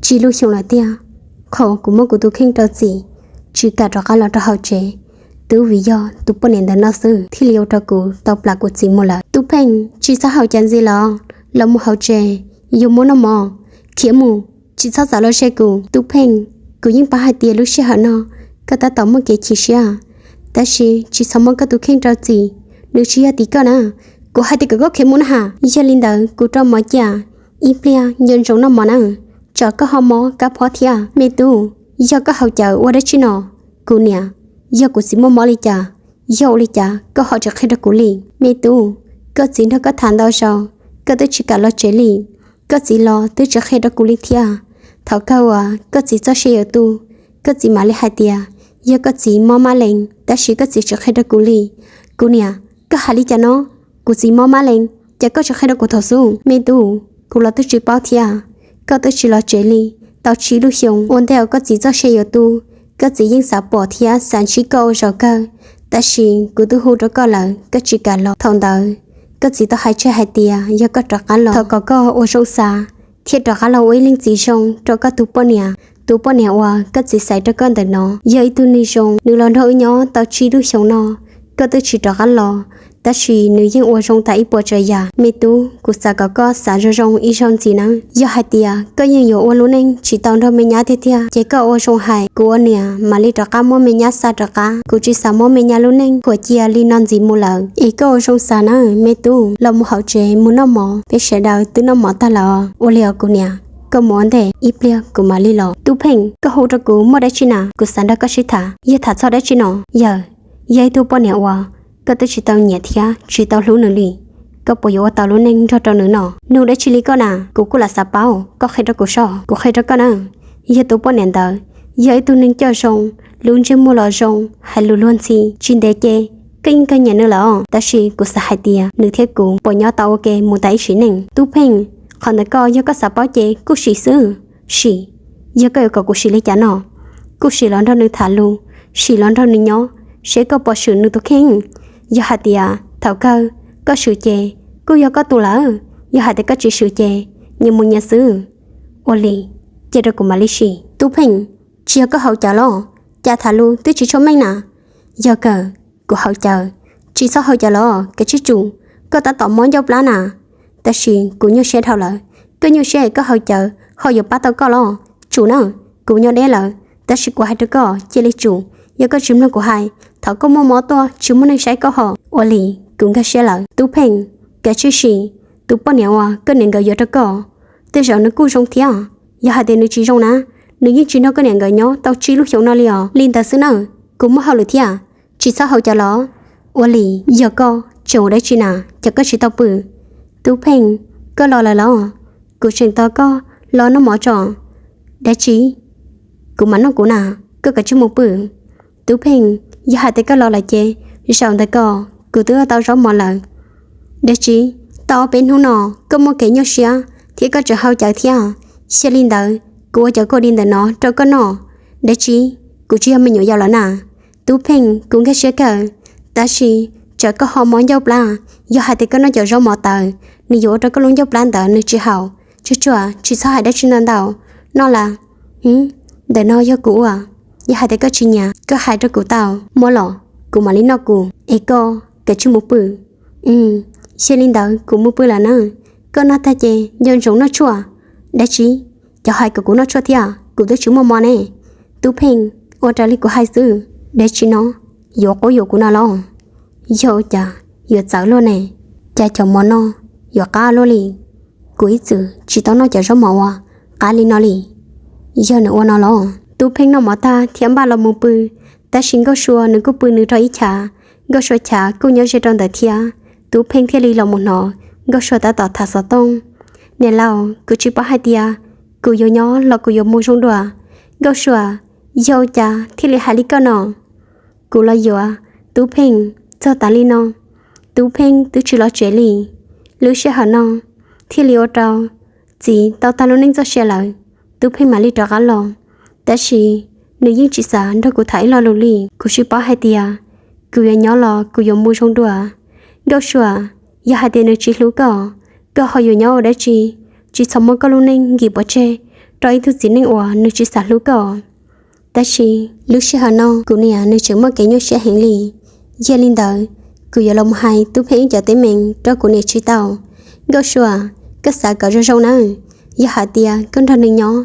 tsib lub xyoo lawm tiag, qhov kuv muab kuv tus kheej rau txiv, tsis kam rov qab los rau hauv tsev, twb vim yog tus poj niam ntawm no xwb thiaj li ua rau kuv tau plam kuv txiv mus lawm. Tub Pheej, tsis txhob haus cawv ntxiv los, los mus hauv tsev, yuav muab noj mov, khiav mus, tsis txhob txav los ze kuv. Tub Pheej, kuv yeej paub hais tias lub sij hawm no koj tab tom muaj kev chim siab, tab sis tsis txhob muab koj tus kheej rau txiv, nws tsis yog tim koj na. Kuv hais tias kom koj khiav mus na has, yog li ntawd kuv rau mov cia, ib pliag nco ntsoov noj mov na, tsam koj ho mob kab phob thiab. Me tub, yog koj haus cawv ua dab tsi no? Kuv niam, yog kuv txiv muaj mob li cas, yog ua li cas koj ho tsis qhia rau kuv li? Me tub, koj txiv nrog koj tham ntau zaus, koj twb tsis kam los tsev li, koj txiv los twb tsis qhia rau kuv li thiab. Thaum kawg uas koj txiv txoj sia yuav tu, koj txiv mam li hais tias yog koj txiv mob mab lees, tab sis koj txiv tsis qhia rau kuv li. Kuv niam, koj hais li cas no? Kuv txiv mob mab lees, ces koj tsis qhia rau kuv thaum xub? Me tub, kuv los twb tsis paub thiab, koj twb tsis los tsev li tau tsib lub xyoo. Ua ntej uas koj txiv txoj sia yuav tu, koj txiv yeej xav pom thiab xav ntsib koj ua zaum kawg, tab sis kuv twb hu rau koj lawm koj tsis kam los. Thaum ntawd koj txiv tau hais tseg hais tias yog koj rov qab los, thov kom koj ua zoo xav thiab rov qab los ua ib leej txiv zoo rau koj tus poj niam. Tus poj niam uas koj txiv xaiv rau koj ntawm no yog ib tug neeg zoo, nws los nrog wb nyob tau tsib lub xyoo no, koj twb tsis rov qab los, tab sis nws yeej ua zoo tas ib puas tsav yam. Me tub, kuv xav kom koj xav zoo zoo ib zaug ntxiv nawb. Yog hais tias koj yeej yuav ua lub neej tsis tau nrog me nyab tiag tiag, ces koj ua zoo hais, kuv ua niam mam li rov qab muab me nyab xa rov qab. Kuv tsis xav muab me nyab lub neej khuam cia li no ntxiv mus lawm. Es koj ua zoo xav nawb me tub, los mus hauv tsev mus noj mov, peb sawv daws twb noj mov tag lawm. Ua li os kuv niam, koj mus ua ntej, ib pliag kuv mam li los. Tub Pheej, koj hu rau kuv muaj dab tsi na? Kuv xav nrog koj sib tham. Yog tham txog dab tsi no? Yawg, yog ib tug poj niam uas koj twb tsis tau nyiam thiab tsis tau hlub nws li, koj puas yuav ua tau lub neej nrog rau nws no? Nug dab tsi li koj na? Kuv kuj lam xav paub, koj qhia rau kuv soj, kuv qhia rau koj na. Yog tus poj niam ntawd yog ib tug neeg coj zoo, lub ntsej muag los zoo, hais lus luag ntxhi, tsis ntev ces koj yeej kawg nyiam nws lawm os. Tab sis kuv xav hais tias nws thiab kuv puas nyob tau ua ke mus tas ib sim neej. Tub Pheej, qhov ntawd koj yog koj xav paub ces kuj sim xwb. Sim? Yog koj yuav kom kuv sim li cas no? Kuj sim los nrog nws tham lus, sim los nrog nws nyob, seb koj puas swm nws tus kheej. Yog hais tias thaum kawg koj swm ces kuj yog koj tus lawm, yog hais tias koj tsis swm ces nyias mus nyias xwb. Ua li, cia rau kuv mam li sim. Tub Pheej, tsis yog koj haus cawv los? Cas tham lus twb tsis tshua meej na. Yog kawg, kuv haus cawv. Tsis txhob haus cawv los, kev tsib tsum, koj tab tom mob ncauj plab na. Tab sis kuv nyuaj siab dhau lawm. Koj nyuaj siab es koj haus cawv ho yuav pab tau koj los? Tsum na, kuv nyob deb lawm, tab sis kuv hais rau koj cia li tsum. Yog koj tsis mloog kuv hais, thaum koj muaj mob tuaj tsis muaj neeg saib koj ho. Ua li, kuv nkag siab lawm. Tub Pheej, kev tsib sim, tus poj niam uas koj niam nkawd yuav rau koj, tej zaum nws kuj zoo thiab. Yog hais tias nws tsis zoo na, nws yeej tsis nrog koj niam nkawd nyob tau tsib lub xyoo no li os. Li ntawd xwb na, kuv muaj hauj lwm thiab, tsis txhob haus cawv los. Ua li, yog koj tseem ua dab tsi na, cas koj tsis tau pw? Tub Pheej, koj los lawm los? Kuv tseem tos koj los noj mov tso. Dab tsi? Kuv mam noj kuv na, koj kav tsij mus pw. Tub Pheej, yog hais tias koj los lawm ces zaum ntawd ko kuv twb tau zaub mov lawm. Dab tsi? Tau ob peb hnub no koj muaj kev nyuaj siab thiab koj tseem haus cawv thiab. Xyov li ntawd kuv ua cov kua dis ntawm no rau koj noj. Dab tsi? Kuv tsis yog me nyuam yaus lawm na. Tub Pheej, kuv nkag siab kawg, tab sis tsam koj ho mob ncauj plab, yog hais tias koj noj cov zaub mov tawv, nws yuav ua rau koj lub ncauj plab ntawd nws tsis haum. Tsuag tsuag tsis txhob hais dab tsi ntau ntau, noj las. Ntawm no yog kuv ua, yog hais tias koj tsis nyiam koj hais rau kuv tau. Muab los kuv mam li noj kuv, es koj kav tsij mus pw. Xyov li ntawd kuv mus pw lawm na. Koj noj tag ces nco ntsoov noj tshuaj. Dab tsi? Cov hais kom kuv noj tshuaj thiab, kuv twb tsis muaj mob ne. Tub Pheej, ua raws li kuv hais xwb. Dab tsi no? Yuav quab yuam kuv no los? Yog ua cas yuav txawv luaj ne? Cas cov mov no yuav qab luaj li? Kuv ib txwm tsis tau noj cov zaub mov uas qab li no li. Yog nws ua no los? Tub Pheej noj mov tag thiab npaj los mus pw, tab sis Nkauj Sua nws kuj pw nws rau ib chav. Nkauj Sua chav kuj nyob ze rau ntawd thiab. Tub Pheej thiaj li los mus hnov Nkauj Sua tab tom tham xov tooj. Niam laus, kuv tsis paub hais tias kuv yuav nyob los kuv yuav mus zoo dua. Nkauj Sua, yog ua cas thiaj li hais li koj no? Kuv los yuav Tub Pheej txog tas li no, Tub Pheej twb tsis los tsev li. Lub sij hawm no thiaj li ua rau txiv tau tag lub neej txoj sia lawm, Tub Pheej mam li rov qab los. Tab sis nws yeej tsis xav nrog kuv tham ib lo lus li. Kuv tsis paub hais tias kuv yuav nyob los kuv yuav mus zoo dua. Nkauj Sua, yog hais tias nws tsis hlub koj, koj ho yuav nyob ua dab tsi? Tsis txhob muab koj lub neej nkim pov tseg rau ib tug txiv neej uas nws tsis xav hlub koj. Tab sis lub sij hawm no kuv niam nws tseem muaj kev nyuaj siab heev li. Yog li ntawd, kuv yuav los mus hais Tub Pheej ib cov teeb meem rau kuv niam tsis tau. Nkauj Sua, koj xav kom zoo zoo nawb. Yog hais tias koj nrog nws nyob,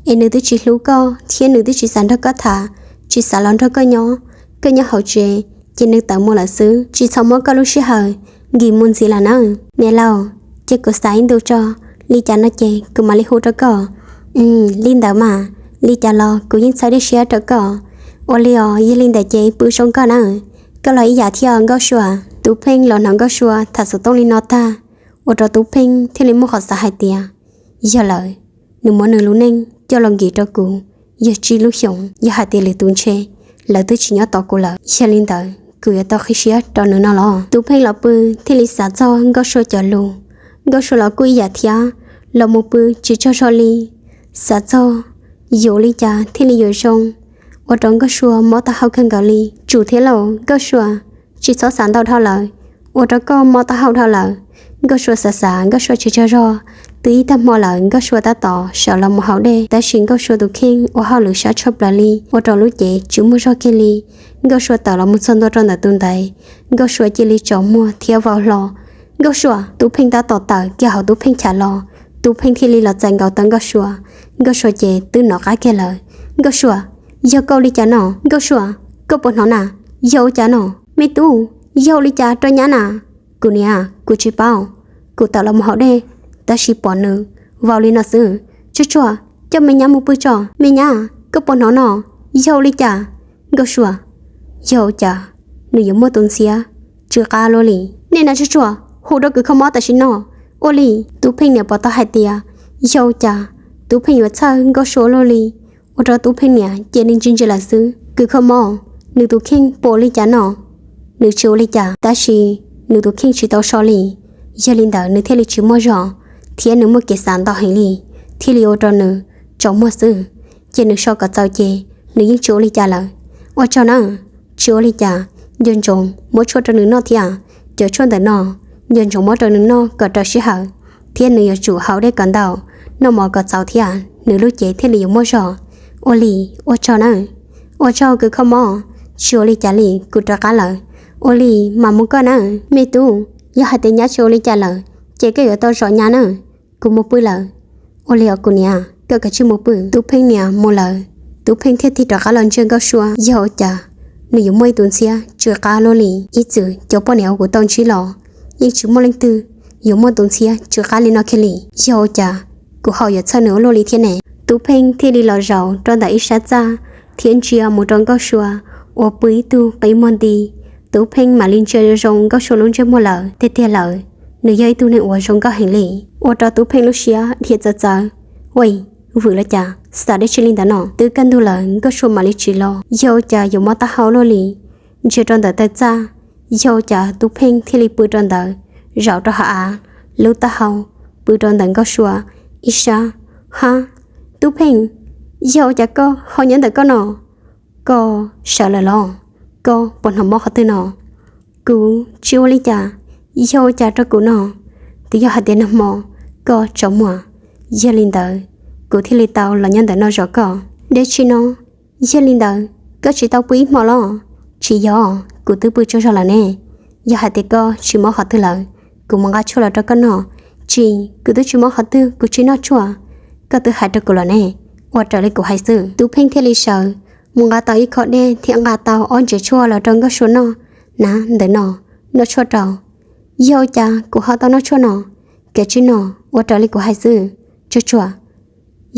es nws twb tsis hlub koj thiab nws twb tsis xav nrog koj tham, tsis xav los nrog koj nyob, koj nyob hauv tsev, ces nws tawm mus lawm xwb, tsis txhob muab koj lub sij hawm nkim mus ntxiv lawm nawb. Niam laus, ces kuv xav ib ntus tso, li cas no ces kuv mam li hu rau koj. Li ntawd mas, li cas los kuv yeej txhawb dej siab rau koj. Ua li os, yog li ntawd ces pw zoo koj nawb. Koj los ib yam thiab os Nkauj Sua. Tub Pheej los hnov Nkauj Sua tham xov tooj li no tag, ua rau Tub Pheej thiaj li muaj qhov xav hais tias, yog lawm, nws muab nws lub neej coj los nkim rau kuv yog tsib lub xyoos, yog hais tias lwm tus ntshe lawv twb tsis nyob tos kuv lawm. Yog li ntawd kuv yuav tau qhib siab rau nws no los? Tub Pheej los pw thiaj li xav txog Nkauj Sua cov lus. Nkauj Sua los kuj ib yam thiab, los mus pw tsis tsaug zog li, xav txog yuav ua li cas thiaj li yuav zoo, ua rau Nkauj Sua mob taub hau kawg nkaus li. Tsum thiab lauj Nkauj Sua, tsis txhob xav ntau dhau lawm, ua rau koj mob taub hau dhau lawm. Nkauj Sua xav xav Nkauj Sua tsis tsaug zog, twb ib tag hmo lawm Nkauj Sua tab tom sawv los mus haus dej, tab sis Nkauj Sua tus kheej ua hauj lwm sab tshaj plaws li, ua rau lub cev tsis muaj zog kiag li. Nkauj Sua tawm los mus txog ntua rau ntawm tus ntaiv, Nkauj Sua cia li tsaus muag thiab vau hlo. Nkauj Sua, Tub Pheej tab tom tawm kiag hauv Tub Pheej chav los, Tub Pheej thiaj li los txais nkaus taw Nkauj Sua. Nkauj Sua ces twb nov qab kiag lawm. Nkauj Sua, yog koj ua li cas no? Nkauj Sua, koj puas hnov na? Yog ua cas no? Me tub, yog ua li cas rau nyab na? Kuv niam, kuv tsis paub, kuv tawm los mus haus dej, tab sis pom nws vau li no xwb. Tsuag tsuag, coj me nyab mus pw tso. Me nyab, koj puas hnov no? Yog ua li cas? Nkauj Sua, yog ua cas nws yuav muaj tus ntxhiab tsw qab luaj li? Nej na Tsuag tsuag, hu rau kws kho mob tam sim no. Ua li, Tub Pheej niam pom tau hais tias yog ua cas Tub Pheej yuav txhawj Nkauj Sua luaj li, ua rau Tub Pheej niam cia li ntsia ntsia lawm xwb. Kws kho mob, nws tus kheej puas ua li cas no? Nws tsis ua li cas, tab sis nws tus kheej tsis tau so li. Yog li ntawd nws thiaj li tsis muaj zog, thiab nws muaj kev xav ntau heev li, thiaj li ua rau nws tsaus muag xwb. Ces nws so kom txaus ces nws yeej tsis ua li cas lawm. Ua tsaug na, tsis ua li cas. Nco ntsoov muab tshuaj rau nws noj thiab. Cov tshuaj ntawm no nco ntsoov muab rau nws noj kom raws sij hawm, thiab nws yuav tsum haus dej kom ntau, noj mov kom txaus thiab, nws lub cev thiaj li yuav muaj zog. Ua li, ua tsaug na. Ua tsaug kws kho mob, tsis ua li cas li, kuv rov qab lawm. Ua li, mam mus koj na. Me tub, yog hais tias nyab tsis ua li cas lawm, ces koj yuav tau zov nyab na. Kuv mus pw lawm. Ua li os kuv niam, koj kav tsij mus pw. Tub Pheej niam mus lawm, Tub Pheej thiaj tig rov qab los ntsia Nkauj Sua, yog ua cas nws yuav muaj ib tus ntxhiab tsw qab luaj li. Ib txwm cov poj niam uas kuv tau ntsib los yeej tsis muaj leej twg yuav muaj tus ntxhiab tsw qab li no kiag li. Yog ua cas kuv ho yuav txhawj nws ua luaj li thiab ne? Tub Pheej thiaj li los zaum rau ntawm ib sab txaj thiab ntsia mus rau Nkauj Sua uas pw ib tug qi muag nti. Tub Pheej mam li ntsia zoo zoo Nkauj Sua lub ntsej muag lawm, tiag tiag lawm, nws yog ib tug neeg uas zoo nkauj heev li, ua rau Tub Pheej lub siab dhia txawv txawv. Ua, vwm los cas, xav dab tsi li ntawd no? Twb kaj ntug lawm Nkauj Sua mam li tsim los, yog ua cas yuav mob taub hau luaj li? Ntsia rau ntawm taw txaj, yog ua cas Tub Pheej thiaj li pw rau ntawd, zaum rau hauv av, lub taub hau pw rau ntawm Nkauj Sua ib sab. Hab, Tub Pheej, yog ua cas koj ho nyob ntawm koj no? Koj sawv lawm los? Koj puas hnov mob qhov twg no? Kuv tsis ua li cas. Yog ua cas rau kuv no? Twb yog hais tias nag hmo koj tsaus muag, yog li ntawd kuv thiaj li tau los nyob ntawm no zov koj. Dab tsi no? Yog li ntawd koj tsis tau pw ib hmo los? Tsis yog, kuv twb pw tsaug zog lawm ne. Yog hais tias koj tsis mob qhov twg lawm, kuv mus nqa tshuaj los rau koj noj. Tsis, kuv twb tsis mob qhov twg, kuv tsis noj tshuaj. Koj twb hais rau kuv lawm ne, ua raws li kuv hais xwb. Tub Pheej thiaj li sawv mus nqa tau ib khob dej thiab nqa tau ob ntsev tshuaj los rau Nkauj Sua noj. Na, ntawm no, noj tshuaj rau. Yog ua cas kuv ho tau noj tshuaj no? Kav tsij noj, ua raws li kuv hais xwb. Tsuag tsuag,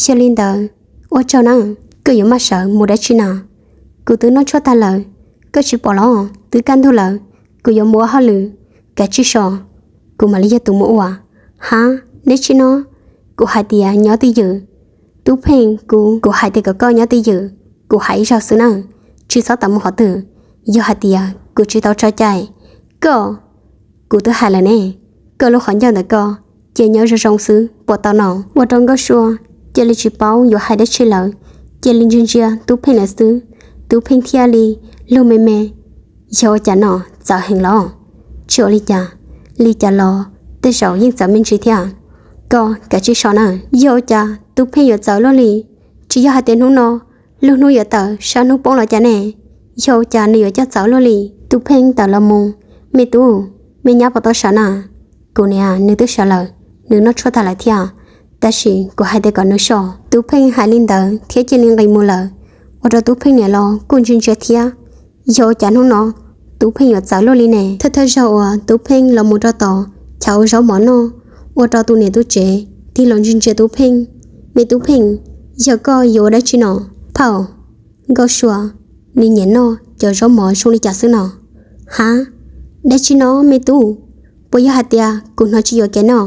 yog li ntawd, ua tsaug na. Koj yuav maj sawv mus dab tsi na? Kuv twb noj tshuaj tag lawm, koj tsis pom los? Twb kaj ntug lawm, kuv yuav mus ua hauj lwm. Kav tsij so, kuv mam li yog tus mus ua. Hab, dab tsi no? Kuv hais tias nyob twj ywm. Tub Pheej, kuv, kuv hais tias kom koj nyob twj ywm, kuv hais ib zaug xwb na, tsis txhob tawm mus qhov twg. Yog hais tias kuv tsis tau tso cai, koj, kuv twb hais lawm ne, koj lub qhov ncauj ntawm koj cia nyob zoo zoo xwb puas tau no? Ua rau Nkauj Sua cia li tsis paub yuav hais dab tsi lawm, cia li ntsia ntsia Tub Pheej lawm xwb. Tub Pheej thiaj li lug me me, yog ua cas no, txawv heev los? Tsis ua li cas, li cas los tej zaum yeej txawv me ntsis thiab. Koj kav tsij so na. Yog ua cas Tub Pheej yuav txawv luaj li? Tsis yog hais tias hnub no lub hnub yuav tawm sab hnub poob los cas ne? Yog ua cas nws yuav coj txawv luaj li? Tub Pheej tawm los mus. Me tub, me nyab puas tau sawv na? Kuv niam nws twb sawv lawm, nws noj tshuaj tag lawm thiab, tab sis kuv hais tias kom nws so. Tub Pheej hais li ntawd thiab cia li nqis mus lawm, ua rau Tub Pheej niam los kuj ntsia ntsia thiab. Yog ua cas hnub no Tub Pheej yuav txawv luaj li ne? Thawj thawj zaug uas Tub Pheej los mus rau tom chav ua zaub mov noj, ua rau tus niam tus tsev tig los ntsia ntsia Tub Pheej. Me Tub Pheej, yog koj yuav ua dab tsi no? Phauj, Nkauj Sua, nws nyiam noj cov zaub mov zoo li cas xwb no. Ha, dab tsi no me tub? Puas yog hais tias kuv hnov tsis yuam kev no?